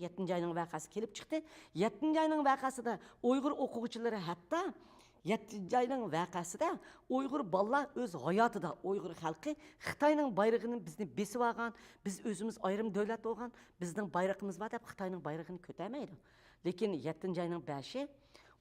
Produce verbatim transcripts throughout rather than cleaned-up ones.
يەتتىنچى ئاينىڭ ۋەقەسى كېلىپ چىقتى. يەتتىنچى ئاينىڭ ۋەقەسىدە ئۇيغۇر ئوقۇغۇچىلىرى، ھەتتا يەتتىنچى ئاينىڭ ۋەقەسىدە ئۇيغۇر بالىلار ئۆز ھاياتىدا، ئۇيغۇر خەلقى خىتاينىڭ بايرىقىنى، بىزنى بېسىۋالغان، بىز ئۆزىمىز ئايرىم دۆلەت بولغان، بىزنىڭ بايرىقىمىز بار دەپ خىتاينىڭ بايرىقىنى كۆتەرمەيدۇ. لېكىن يەتتىنچى ئاينىڭ بەشى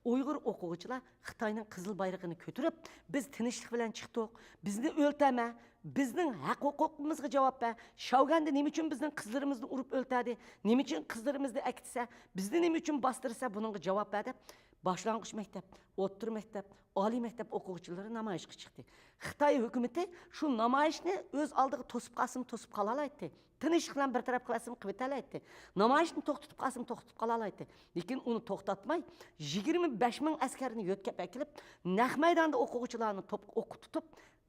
ئۇيغۇر ئوقۇغۇچىلار خىتاينىڭ قىزىل بايرىقىنى كۆتۈرۈپ، بىز تىنچلىق بىلەن چىقتۇق، بىزنى ئۆلتۈرمە، بىزنىڭ ھەق ھوقۇقىمىزغا جاۋاب بەر، شياۋگەندە نېمە ئۈچۈن بىزنىڭ قىزلىرىمىزنى ئۇرۇپ ئۆلتۈردى، نېمە ئۈچۈن قىزلىرىمىزنى ئەكېتىسە، بىزنى نېمە ئۈچۈن باستۇرىسە، بۇنىڭغا جاۋاب بەر دەپ، باشلانغۇچ مەكتەپ، ئوتتۇرا مەكتەپ، ئالىي مەكتەپ ئوقۇغۇچىلىرى نامايىشقا چىقتى. خىتاي ھۆكۈمىتى شۇ نامايىشنى ئۆز ئالدىغا توسۇپ قالسىمۇ توسۇپ قالالايتتى. تىنچلىق بىلەن بىر تەرەپ قىلىۋەتسىمۇ قىلىۋېتەلەيتتى. نامايىشنى توختىتىپ قالسىمۇ توختىتىپ قالالايتتى. لېكىن ئۇنى توختاتماي، يىگىرمە بەش مىڭ ئەسكەرنى يۆتكەپ ئەكېلىپ، نەق مەيداندا ئوقۇغۇچىلارنى توپ ئوققا تۇتۇپ،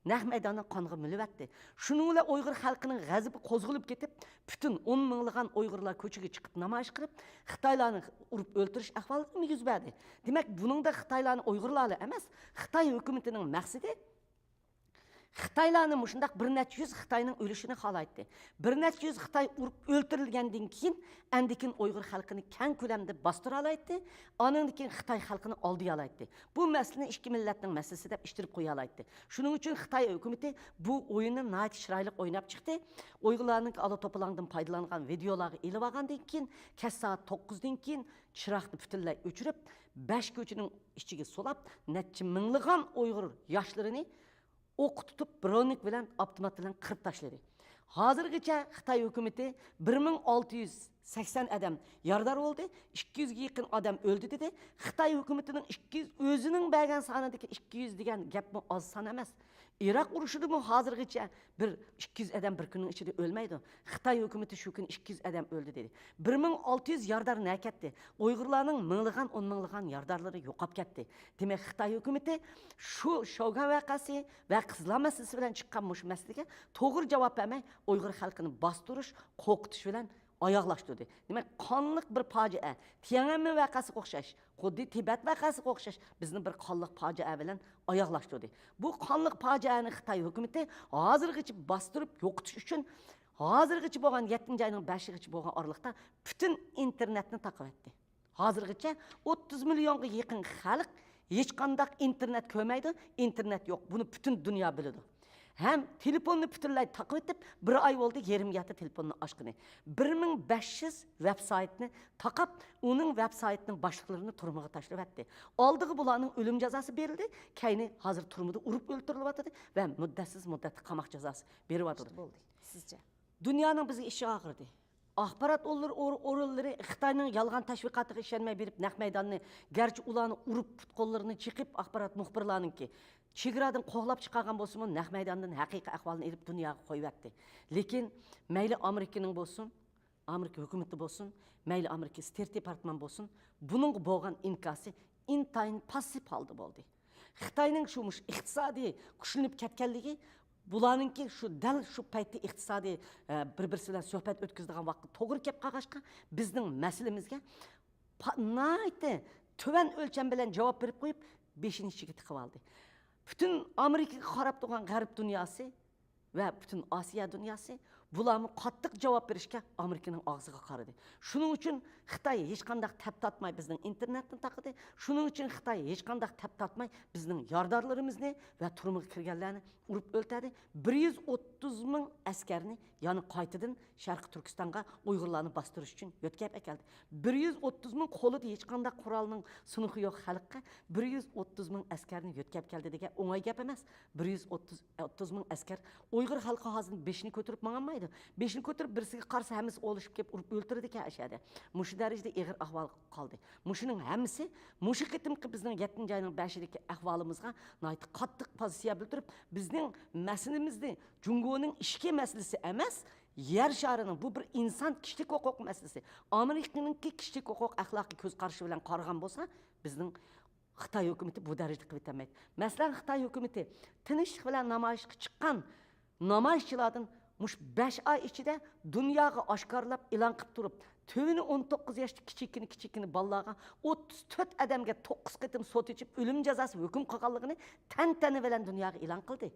نەق مەيداننى قانغا مۆلۈۋەتتى. شۇنىڭ بىلەن ئۇيغۇر خەلقىنىڭ غەزىپى قوزغىلىپ كېتىپ، پۈتۈن ئون مىڭلىغان ئۇيغۇرلار كوچىگە چىقىپ نامايىش قىلىپ، خىتايلارنى ئۇرۇپ ئۆلتۈرۈش ئەھۋالى يۈز بەردى. دېمەك، بۇنىڭدا خىتايلارنى ئۇيغۇرلارلا ئەمەس، خىتاي ھۆكۈمىتىنىڭ مەقسىتى خىتايلارنى مۇشۇنداق بىر نەچچە يۈز خىتاينىڭ ئۆلۈشىنى خالايتتى. بىر نەچچە يۈز خىتاي ئۇرۇپ ئۆلتۈرۈلگەندىن كېيىن، ئاندىن كېيىن ئۇيغۇر خەلقىنى كەڭ كۆلەمدە باستۇرالايتتى. ئانىڭدىن كېيىن خىتاي خەلقىنى ئالدىيالايتتى. بۇ مەسىلىنى ئىككى مىللەتنىڭ مەسىلىسى دەپ ئىتتىرىپ قويالايتتى. شۇنىڭ ئۈچۈن خىتاي ھۆكۈمىتى بۇ ئويۇننى ناھايىتى چىرايلىق ئويناپ چىقتى. ئۇيغۇرلارنىڭ ئالا توپىلاڭدىن پايدىلانغان ۋىدېئولارغا ئېلىۋالغاندىن كېيىن، كەچ سائەت توققۇزدىن كېيىن چىراغنى پۈتۈنلەي ئۆچۈرۈپ، بەش كوچىنىڭ ئىچىگە سولاپ، نەچچە مىڭلىغان ئۇيغۇر ياشلىرىنى ئوققا تۇتۇپ، برونىك بىلەن، ئاپتومات بىلەن قىرىپ تاشلىدى. ھازىرغىچە خىتاي ھۆكۈمىتى بىر مىڭ ئالتە يۈز سەكسەن ئادەم يارىدار بولدى، ئىككى يۈزگە يېقىن ئادەم ئۆلدى دېدى. خىتاي ھۆكۈمىتىنىڭ ئىككى يۈز، ئۆزىنىڭ بەرگەن سانىدىكى ئىككى يۈز دېگەن گەپمۇ ئاز سان ئەمەس. ئىراق ئۇرۇشىدىمۇ ھازىرغىچە بىر ئىككى يۈز ئادەم بىر كۈننىڭ ئىچىدە ئۆلمەيدۇ. خىتاي ھۆكۈمىتى شۇ كۈنى ئىككى يۈز ئادەم ئۆلدى دېدى. بىر مىڭ ئالتە يۈز يارىدار نەگە كەتتى؟ ئۇيغۇرلارنىڭ مىڭلىغان، ئون مىڭلىغان يارىدارلىرى يوقاپ كەتتى. دېمەك، خىتاي ھۆكۈمىتى شۇ شياۋگۈەن ۋەقەسى ۋە قىزلار مەسىلىسى بىلەن چىققان مۇشۇ مەسىلىگە توغرا جاۋاب بەرمەي، ئۇيغۇر خەلقىنى باستۇرۇش، قورقۇتۇش بىلەن ئاياغلاشتۇردى. دېمەك، قانلىق بىر پاجىئە. تيەنئەنمېن ۋەقەسىگە ئوخشاش، خۇددى تىبەت ۋەقەسىگە ئوخشاش بىزنى بىر قانلىق پاجىئە بىلەن ئاياغلاشتۇردى. بۇ قانلىق پاجىئەنى خىتاي ھۆكۈمىتى ھازىرغىچە باستۇرۇپ يوقىتىش ئۈچۈن، ھازىرغىچە بولغان، يەتتىنچى ئاينىڭ بەشىگىچە بولغان ئارىلىقتا پۈتۈن ئىنتېرنېتنى تاقىۋەتتى. ھازىرغىچە ئوتتۇز مىليونغا يېقىن خەلق ھېچقانداق ئىنتېرنېت كۆرمەيدۇ، ئىنتېرنېت يوق. بۇنى پۈتۈن دۇنيا بىلىدۇ. ھەم تېلېفوننى پۈتۈنلەي تاقىۋېتىپ، بىر ئاي بولدى يېرىم يەتتە تېلېفوننى ئاچقىنى. بىر مىڭ بەش يۈز ۋېب سايتنى تاقاپ، ئۇنىڭ ۋېب سايتىنىڭ باشلىقلىرىنى تۈرمىگە تاشلىۋەتتى. ئالدىغا بۇلارنىڭ ئۆلۈم جازاسى بېرىلدى، كەينى ھازىر تۈرمىدە ئۇرۇپ ئۆلتۈرۈلۈۋاتىدۇ ۋە مۇددەتسىز مۇددەتلىك قاماق جازاسى بېرىۋاتىدۇ. بولدى، سىزچە؟ دۇنيانىڭ بىزگە ئىچى ئاغرىدى. ئاخبارات ئورۇنلىرى، ئور-، ئورۇنلىرى خىتاينىڭ يالغان تەشۋىقاتىغا ئىشەنمەي بېرىپ، نەق مەيداننى، گەرچە ئۇلارنى ئۇرۇپ، پۇت-قوللىرىنى چېقىپ، ئاخبارات مۇخبىرلارنىڭكى چېگرادىن قوغلاپ چىقارغان بولسىمۇ، نەق مەيداندىن ھەقىقىي ئەھۋالنى ئېلىپ دۇنياغا قويۇۋەتتى. لېكىن مەيلى ئامېرىكىنىڭ بولسۇن، ئامېرىكا ھۆكۈمىتى بولسۇن، مەيلى ئامېرىكا ستېيت دېپارتمان بولسۇن، بۇنىڭغا بولغان ئىنكاسى ئىنتايىن پاسسىپ ھالدا بولدى. خىتاينىڭ شۇ مۇشۇ ئىقتىسادىي كۈچلىنىپ كەتكەنلىكى، بۇلارنىڭكى شۇ دەل شۇ پەيتتە ئىقتىسادىي، ئە، بىر-بىرسى بىلەن سۆھبەت ئۆتكۈزىدىغان ۋاقىت توغرا كەپ قالغاچقا، بىزنىڭ مەسىلىمىزگە پا-، ناھايىتى تۆۋەن ئۆلچەم بىلەن جاۋاب بېرىپ قويۇپ، بېشىنى ئىچىگە تىقىۋالدى. پۈتۈن ئامېرىكىغا قاراپ تۇرغان غەرب دۇنياسى ۋە پۈتۈن ئاسىيا دۇنياسى بۇلارمۇ قاتتىق جاۋاب بېرىشكە ئامېرىكىنىڭ ئاغزىغا قارىدى. شۇنىڭ ئۈچۈن خىتاي ھېچقانداق تەپ تارتماي بىزنىڭ ئىنتېرنېتنى تاقىدى. شۇنىڭ ئۈچۈن خىتاي ھېچقانداق تەپ تارتماي بىزنىڭ يارىدارلىرىمىزنى ۋە تۈرمىگە كىرگەنلەرنى ئۇرۇپ ئۆلتۈردى. بىر يۈز ئوتتۇز مىڭ ئەسكەرنى يەنە قايتىدىن شەرقىي تۈركىستانغا ئۇيغۇرلارنى باستۇرۇش ئۈچۈن يۆتكەپ ئەكەلدى. بىر يۈز ئوتتۇز مىڭ، قولىدا ھېچقانداق قورالنىڭ سۇنۇقى يوق خەلققە بىر يۈز ئوتتۇز مىڭ ئەسكەرنى يۆتكەپ كەلدى دېگەن ئوڭاي گەپ ئەمەس. بىر يۈز ئوتتۇز، ئوتتۇز مىڭ ئەسكەر. ئۇيغۇر خەلقى ھازىر بېشىنى كۆتۈرۈپ ماڭالمايدۇ. بېشىنى كۆتۈرۈپ بىرسىگە قارىسا، ھەممىسى ئولىشىپ كېلىپ ئۇرۇپ ئۆلتۈرىدىكەن ئەشەدە. مۇشۇ دەرىجىدە ئېغىر ئەھۋالغا قالدى. مۇشۇنىڭ ھەممىسى مۇشۇ قېتىمقى بىزنىڭ يەتتىنچى ئاينىڭ بەشىدىكى ئەھۋالىمىزغا ناھايىتى قاتتىق پوزىتسىيە بىلدۈرۈپ، بىزنىڭ مەسىلىمىزنى جۇڭگونىڭ ئىچكى مەسىلىسى ئەمەس، يەر شارىنىڭ، بۇ بىر ئىنسان كىشىلىك ھوقۇق مەسىلىسى، ئامېرىكىنىڭكى كىشىلىك ھوقۇق ئەخلاقىي كۆز قارىشى بىلەن قارىغان بولسا، بىزنىڭ خىتاي ھۆكۈمىتى بۇ دەرىجىدە قىلىۋېتەلمەيدۇ. مەسىلەن، خىتاي ھۆكۈمىتى تىنچلىق بىلەن نامايىشقا چىققان نامايىشچىلاردىن مۇشۇ بەش ئاي ئىچىدە دۇنياغا ئاشكارىلاپ ئېلان قىلىپ تۇرۇپ، تۆۋىنى ئون توققۇز ياشلىق كىچىككىنە، كىچىككىنە بالىلارغا ئوتتۇز تۆت ئادەمگە توققۇز قېتىم سوت ئېچىپ، ئۆلۈم جازاسى ھۆكۈم قىلغانلىقىنى تەنتەنە بىلەن دۇنياغا ئېلان قىلدى.